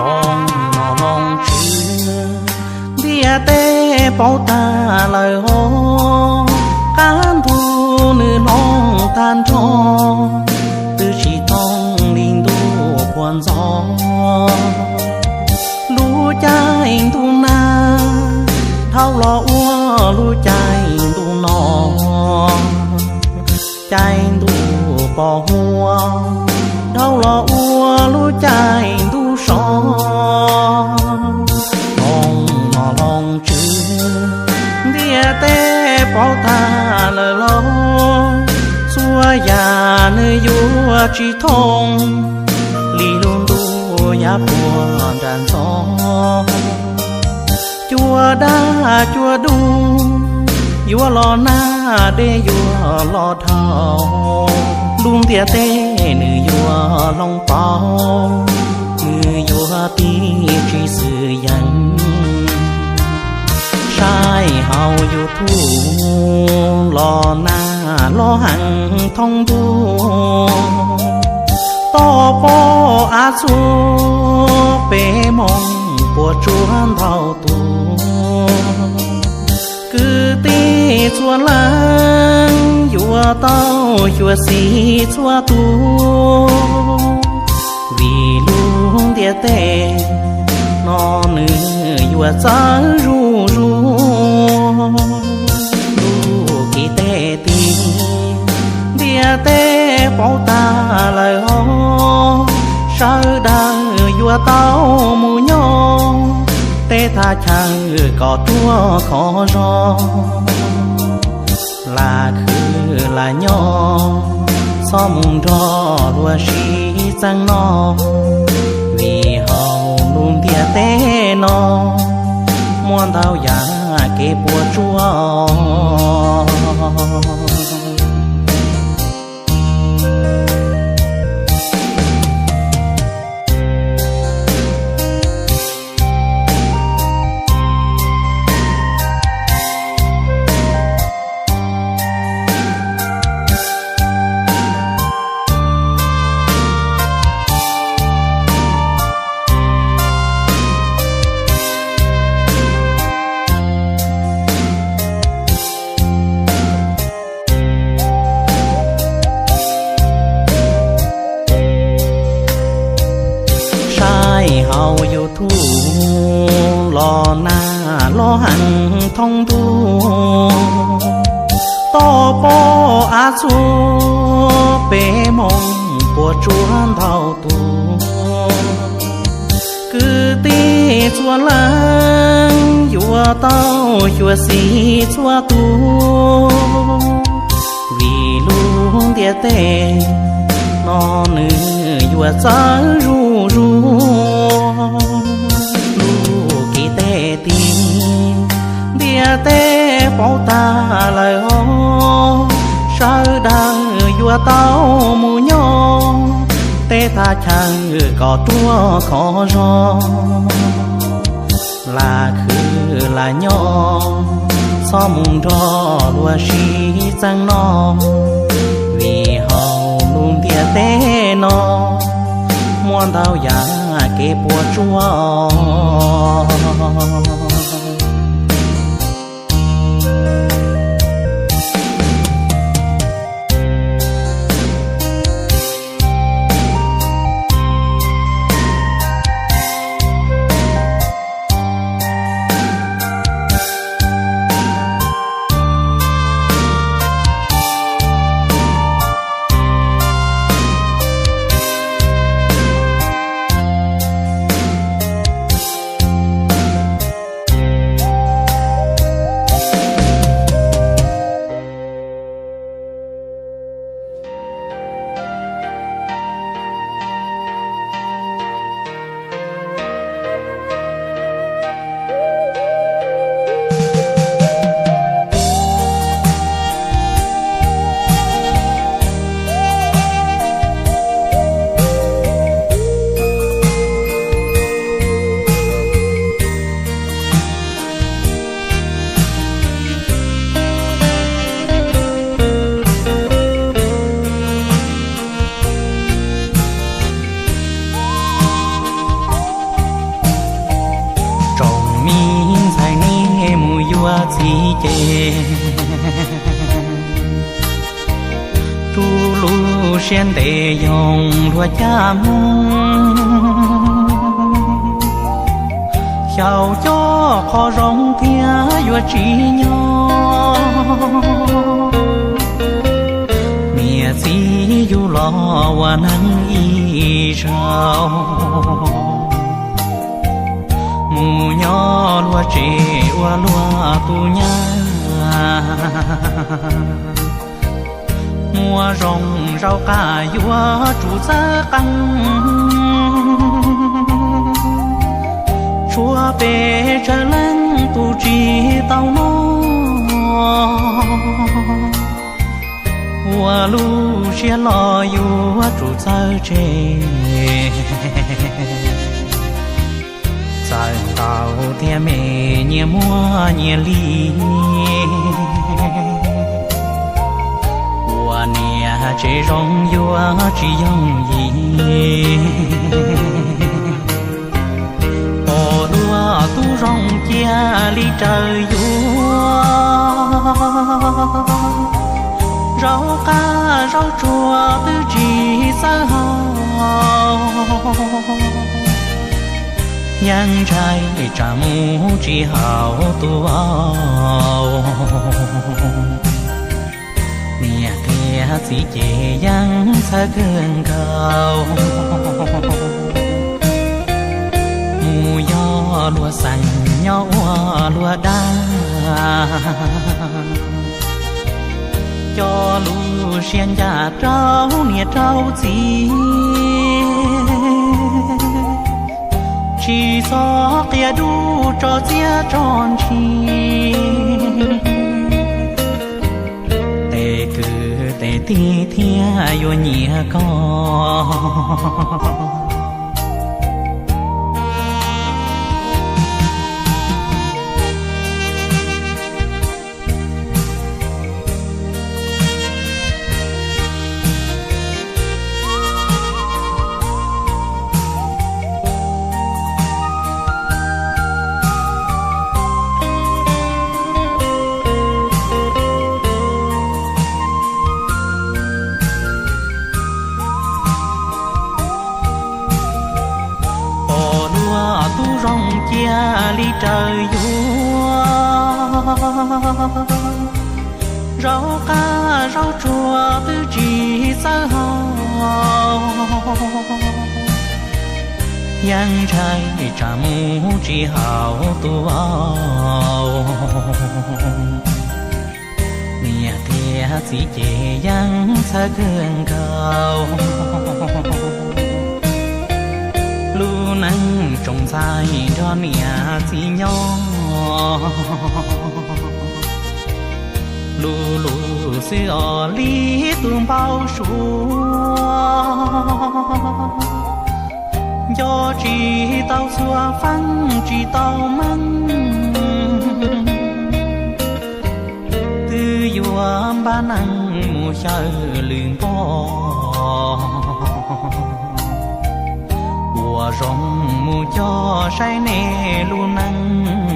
Hloov los hloov tswv, ntiaj teb paub tag lawm hos, qab ntug nws hloov tag nrho, twb tsis thooj li ntuj puag ntxov. Lub caij ntuj nag dhau los ua lub caij ntuj no, caij ntuj pos huab dhau los ua lub caij ntuj so. Hloov los hloov tswv, ntiaj teb paub tag lawm los, txhua yam nws yuav tsis thooj li lub ntuj yav puag nram ntxov. Cua daj cua dub yuav los nag, dej yuav los dhau, lub ntiaj teb nws yuav hloov pauv, nws yuav tig tsis xwm yees. Saib hauv YouTube los nag los heev thoob ntuj, toj pob av txhua peb moos puas tsuaj ntau tus. Kwv tij txhua leej yuav tau xyuam xim txhua tus, vim lub ntiaj teb no nws yuav txawv zuj zus. Lub kis tej tid ntiaj teb paub tag lawm hos, sawv daws yuav tau mus nyob, tej thaj chaw kom ruaj khov zog. Lam khwv lam nyob, txhob mus nrog luag sib txeeb no, vim hauv lub ntiaj teb no muaj ntau yam kev puas tsuaj. Saib hauv YouTube los nag los heev thoob ntuj, toj pob av txhua peb moos puas tsuaj ntau tus. Kwv tij txhua leej yuav tau xyuam xim txhua tus, vim lub ntiaj teb no nws yuav txawv zuj zus. Lub kis tej tid ntiaj teb paub tag lawm hos, sawv daws yuav tau mus nyob, tej thaj chaw kom ruaj khov zog. Lam khwv lam nyob, txhob mus nrog luag sib txeeb no, vim hauv lub ntiaj teb no muaj ntau yam kev puas tsuaj. ces, rub lub siab ntev yoog luag caj moog, xyaum coj qhov zoo thiab yuav tsim nyog. Niam txiv yug los ua neeg ib zaug, mus nyob luag tsev ua luag tus nyab. Muaj zoo zaub qab yuav tsum txhawb qeej, tshuav pes tsawg leej tus tsis tau noj. Ua lub siab loj yuav tsum txawj tseg, txawm ntaus thiab me nyias muaj nyias li. Ua niam tsev zoo yuav tsis yooj yim, pom luag tub zoo cia li raws yuav. Zaub qab zaub tsuag twb tsis txawj haus, yeej ntshai tsam mus tsis haum tus vauv. Niam thiab txiv ces yeej txhawj kawg nkaus, mus yog luag xeem nyob ua luag dag, coj lub siab ncaj rau niam rau txiv, tsis txhob qia dub tso txiab tso ntshis. Tes kwv tes tij thiaj yuav nyiam koj. Pom luag tub zoo cia li raws yuav, zaub qab zaub tsuag twb tsis txawj haus, yeej ntshai tsam mus tsis haum tus vauv. Niam thiab txiv ces yeej txhawj kawg nkaus, lub neej tsoom ntxhais nrog niam txiv nyob, lub lub xwb os li tus npau suav, nco tsis tau txhua feeb tsis tau meej, twb yuav npaj neej mus xyaw lwm npoj, ua zoo mus coj saib nej lub neej